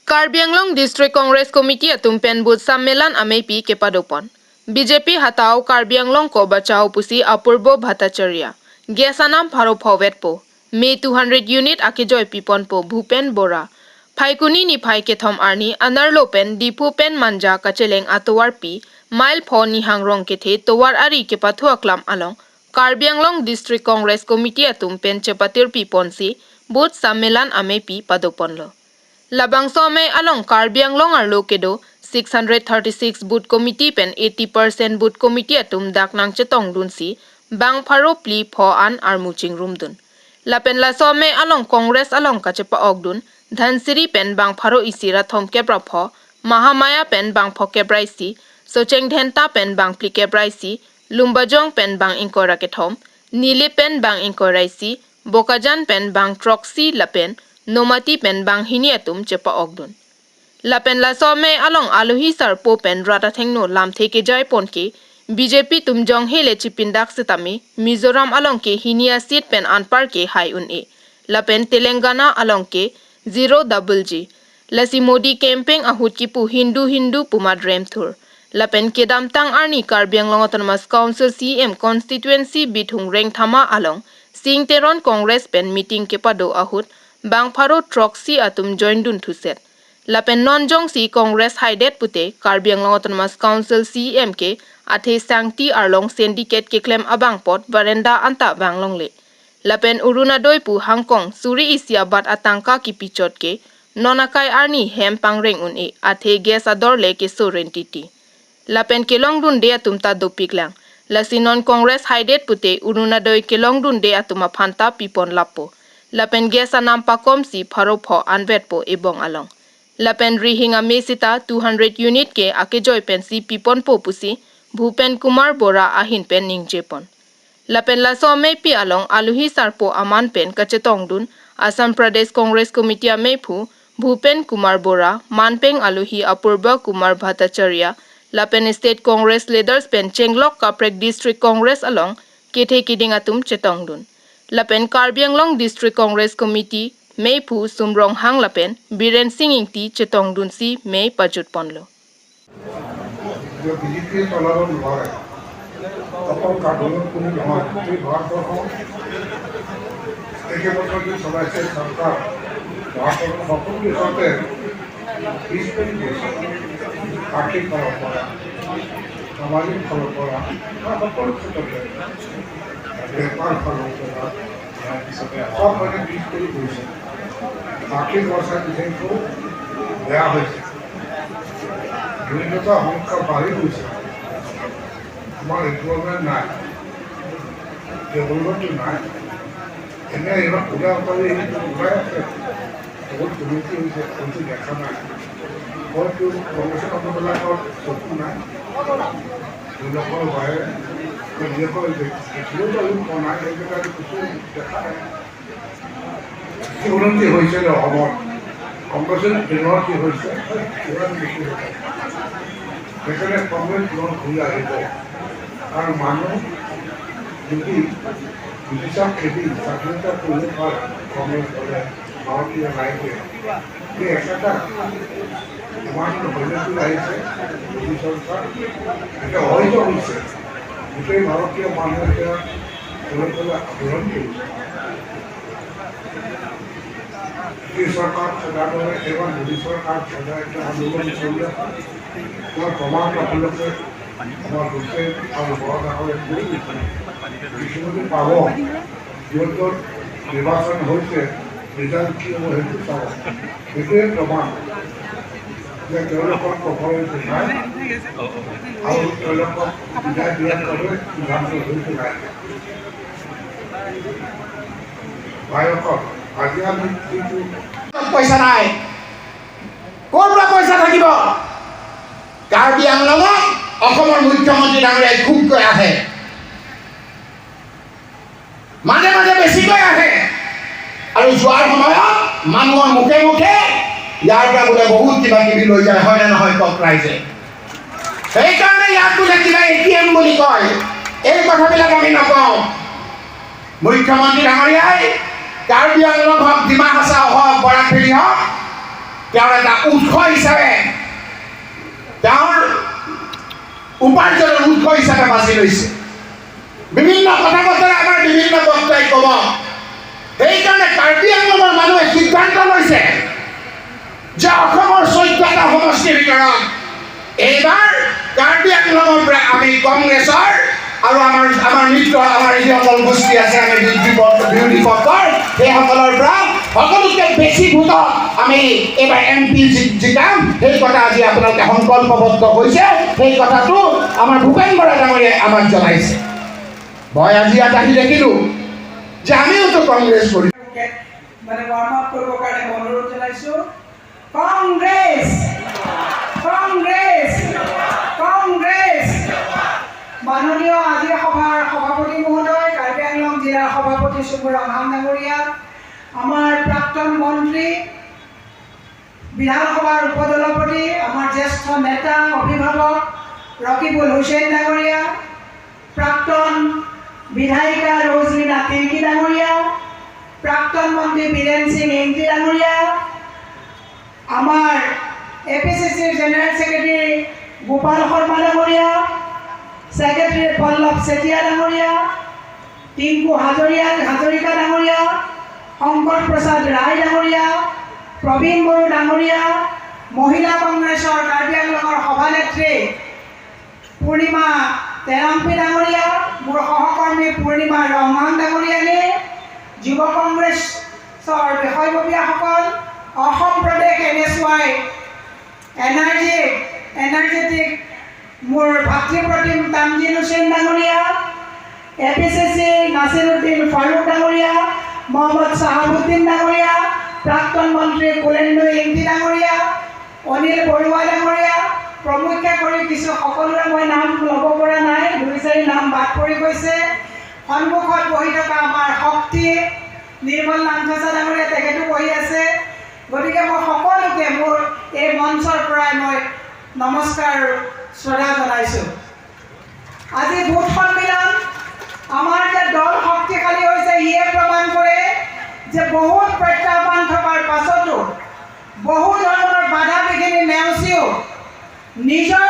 Karbi Anglong District Congress Committee atum pen booth Sammelan amei pi kepadopon. BJP hatao Karbi Anglong ko bachao pusi Apurbo Bhattacharya. Gesanam pharo phawet po. May 200 unit akejoy pipon po Bhupen Bora. Phaikuni ni phai kethom arni anarlo pen dipu pen manja kacheleng atowar pi mile pho ni hangrong kethe towar ari ke pathuaklam along Karbi Anglong District Congress Committee atum pen chepatir pi ponsi booth Sammelan ame pi padoponlo. Labangso ame along Karbi Anglong arlo kedo 636 booth committee pen 80% booth committee atum daknang chetong dun si bang pharo pli pho an armuching rumdun. Lapen laso ame along Congress along kachepa ogdun Dhansiri pen bang pharo isira thom kepra pho Mahamaya pen bang pho kepra isi Socheng Dhenta pen bang pli kepra isi Lumbajong pen bang inkora ke thom Nile pen bang inkora isi Bokajan pen bang troxy lapen Nomati pen bang hini atum chepa ogdun. Lapen laso me along aluhi sar po pen rata thengno lam theke jai pon ke BJP tumjong hele chipindak sitami Mizoram along ke hinia seat pen anpar ke hai un e. Lapen Telangana along ke 0 double G. Lasi Modi camping ahut ki pu Hindu Hindu puma drem thur. Lapen kedam tang arni Karbi Anglong Autonomous Council CM constituency bithung reng thama along Sing Teron Congress pen meeting ke pado ahut bang pharo troxy atum join dun thuset. Lapen nonjong si Congress haidet pute Karbi Anglong Autonomous Council CM ke athe sangti arlong syndicate ke klem abang pot varenda anta banglong le. Lapen urunadoi pu Hangkong suri isia bat atangka ki pichot ke nonakai arni hem pangreng un e athe gas ador le ke soren titi. Lapen kelong dun de atum ta dopiklang. Lasinon Congress haidet pute urunadoi kelong dun de atuma phanta pipon lapo. Lapen gas anam pakom si pharo pho anvet po ebong along. Lapen rihinga mesita 200 unit ke akejoy pen si pipon po pusi Bhupen Kumar Bora ahin pen ningjepon. Lapen laso me pi along aluhi sarpo aman pen kachetong dun Assam Pradesh Congress Committee ame phu Bhupen Kumar Bora Manpeng Aluhi Apurba Kumar Bhattacharya Lapen State Congress leaders pen Chenglok Kaprek District Congress along kethe kiding atum chetong dun. Lapen Karbi Anglong District Congress Committee mei phu Sumrong Hang Lapen Biren Singh ingti chetong dun si mei pajut ponlo. যে বিজেপিয়ে চলাব নোৱাৰে, অকল কাৰ্বনত কোনো নহয়, গোটেই ভাৰতবৰ্ষ একেবছৰ যে চলাইছে চৰকাৰ, ভাৰতবৰ্ষৰ সকলো দেশতে পিছ পৰি গৈছে। আৰ্থিক ফালৰ পৰা, সামাজিক ফালৰ পৰা বা সকলো ক্ষেত্ৰতে, বেপাৰ ফালৰ পৰা চব মানে পিছ পৰি গৈছে। আৰ্থিক অৱস্থা বিশেষকৈ বেয়া হৈছে, দৰিদ্ৰতাৰ সংখ্যা বাঢ়ি গৈছে, আমাৰ এমপ্লয়মেণ্ট নাই, ডেভেলপমেণ্টটো নাই। এনে এইবাৰ ওলাই ওলাই আছে, বহুত উন্নতি হৈছে, কিন্তু দেখা নাই। হয়তো কংগ্ৰেছৰ মানুহবিলাকৰ চকু নাই, তেওঁলোকৰ বাহিৰে নিজকে দেখিলেও তেওঁলোক পোৱা নাই, সেইবিলাক কিছু দেখা নাই। কি উন্নতি হৈছে অসমত কংগ্ৰেছৰ দিনত কি হৈছে, কিমান বেছি হৈছে। সেইকাৰণে কংগ্ৰেছ পুনৰ ঘূৰি আহিব। কাৰণ মানুহ যদি ব্ৰিটিছক খেদি স্বাধীনতা কৰিব পাৰে কংগ্ৰেছ দলে, ভাৰতীয় ৰাইজে, সেই একেটা ইমান সৈন্যটো আহিছে মোদী চৰকাৰ, এতিয়া হয়তো হৈছে গোটেই ভাৰতীয় মানুহে এতিয়া তেওঁলোকে আন্দোলন কৰিছে। ব্ৰিটিছ চৰকাৰ খেদাৰ দৰে এইবাৰ মোদী চৰকাৰ খেদা একটা আন্দোলন চলি আছে। তাৰ প্ৰমাণ আপোনালোকে আমাৰ গোটেই আৰু বৰ ডাঙৰ কৰি কিছুমানে পাব। য'ত য'ত নিৰ্বাচন হৈছে, ৰিজাল্ট কি হ'ব সেইটো চাব। সেইটোৱে প্ৰমাণ যে তেওঁলোকৰ কপালত নাই আৰু তেওঁলোকক বিদায় দিয়াৰ বাবে সিদ্ধান্ত হৈছে নাই। ভাইসকল, আজি আমি যিটো পইচা নাই, ক'ৰ পৰা পইচা থাকিব? কাৰ্বি আংলঙত অসমৰ মুখ্যমন্ত্ৰী ডাঙৰীয়াই খুবকৈ আহে, মাজে মাজে বেছিকৈ আহে, আৰু যোৱাৰ সময়ত মানুহৰ মুখে মুখে ইয়াৰ পৰা বোলে বহুত কিবা কিবি লৈ যায়, হয়নে নহয় কওক ৰাইজে? সেইকাৰণে ইয়াক বোলে কিবা ATM বুলি কয়। এই কথাবিলাক আমি নকওঁ। মুখ্যমন্ত্ৰী ডাঙৰীয়াই কাৰ্বি আংলং হওক, ডিমা হাছাও হওক, বৰাক ভেলী হওক, তেওঁৰ এটা উৎস হিচাপে, তেওঁৰ উপাৰ্জনৰ উৎস হিচাপে বাছি লৈছে। বিভিন্ন কথা বতৰা আমাৰ বিভিন্ন বক্তাই ক'ব। সেইকাৰণে কাৰ্বি আংলঙৰ মানুহে সিদ্ধান্ত লৈছে যে অসমৰ 14টা সমষ্টিৰ ভিতৰত এইবাৰ কাৰ্বি আংলঙৰ পৰা আমি কংগ্ৰেছৰ আৰু আমাৰ মিত্ৰ, আমাৰ যিসকল গোষ্ঠী আছে, আমি বিৰোধী পক্ষৰ, সেইসকলৰ পৰা সকলোতকৈ বেছি ভোটত আমি এইবাৰ এমপি জিকাম। সেই কথা আজি আপোনালোকে সংকল্পবদ্ধ হৈছে। সেই কথাটো আমাৰ ভূপেন বৰা ডাঙৰীয়াই আমাক জনাইছে। মই আজি ইয়াত আহি দেখিলোঁ যে আমিওতো কংগ্ৰেছ কৰি মানে ৱাৰ্ম আপ কৰিবৰ কাৰণে মই অনুৰোধ জনাইছোঁ। কংগ্ৰেছ, কংগ্ৰেছ, কংগ্ৰেছ! মাননীয় আজিৰ সভাৰ সভাপতি মহোদয়, কাৰ্বি আংলং জিলাৰ সভাপতি চুমু ৰংহাং ডাঙৰীয়া, আমাৰ প্ৰাক্তন মন্ত্ৰী, বিধানসভাৰ উপদলপতি, আমাৰ জ্যেষ্ঠ নেতা, অভিভাৱক ৰকিবুল হুছেইন ডাঙৰীয়া, প্ৰাক্তন বিধায়িকা ৰজলিনা তিৰ্কী ডাঙৰীয়া, প্ৰাক্তন মন্ত্ৰী বীৰেন সিং এংটি ডাঙৰীয়া, আমাৰ এপিচিচিৰ জেনেৰেল ছেক্ৰেটাৰী গোপাল শৰ্মা ডাঙৰীয়া, ছেক্ৰেটাৰী পল্লৱ চেতিয়া ডাঙৰীয়া, টিংকু হাজৰিকা ডাঙৰীয়া, শংকৰ প্ৰসাদ ৰায় ডাঙৰীয়া, প্ৰবীণ বড়ো ডাঙৰীয়া, মহিলা কংগ্ৰেছৰ কাৰ্বি আংলঙৰ সভানেত্ৰী পূৰ্ণিমা তেৰাংপি ডাঙৰীয়া, মোৰ সহকৰ্মী পূৰ্ণিমা ৰংহাং ডাঙৰীয়ানী, যুৱ কংগ্ৰেছৰ বিষয়ববীয়াসকল, অসম প্ৰদেশ এনএছৱাই এনাৰ্জেটিক মোৰ ভাতৃপ্ৰতিম তামজিন হুছেইন ডাঙৰীয়া, এপিচিচি নাছিৰুদ্দিন ফাৰুক ডাঙৰীয়া, মহম্মদ চাহাবুদ্দিন ডাঙৰীয়া, প্ৰাক্তন মন্ত্ৰী কুলেন্দু ইংতি ডাঙৰীয়া, অনিল বৰুৱা ডাঙৰীয়া প্ৰমুখ্যে কৰি কিছু সকলোৰে মই নাম ল'ব পৰা নাই, দুই চাৰি নাম বাদ পৰি গৈছে। সন্মুখত বহি থকা আমাৰ শক্তি নিৰ্মল নামঘোষা ডাঙৰীয়া, তেখেতো বহি আছে। গতিকে মই সকলোকে মোৰ এই মঞ্চৰ পৰাই মই নমস্কাৰ, শ্ৰদ্ধা জনাইছোঁ। আজি বুথ সন্মিলন আমাৰ যে দল শক্তিশালী হৈছে, ইয়ে প্ৰমাণ কৰে যে বহুত প্ৰত্যাহ্বান থকাৰ পাছতো, বহু ধৰণৰ বাধা বিঘিনি নেওচিও নিজৰ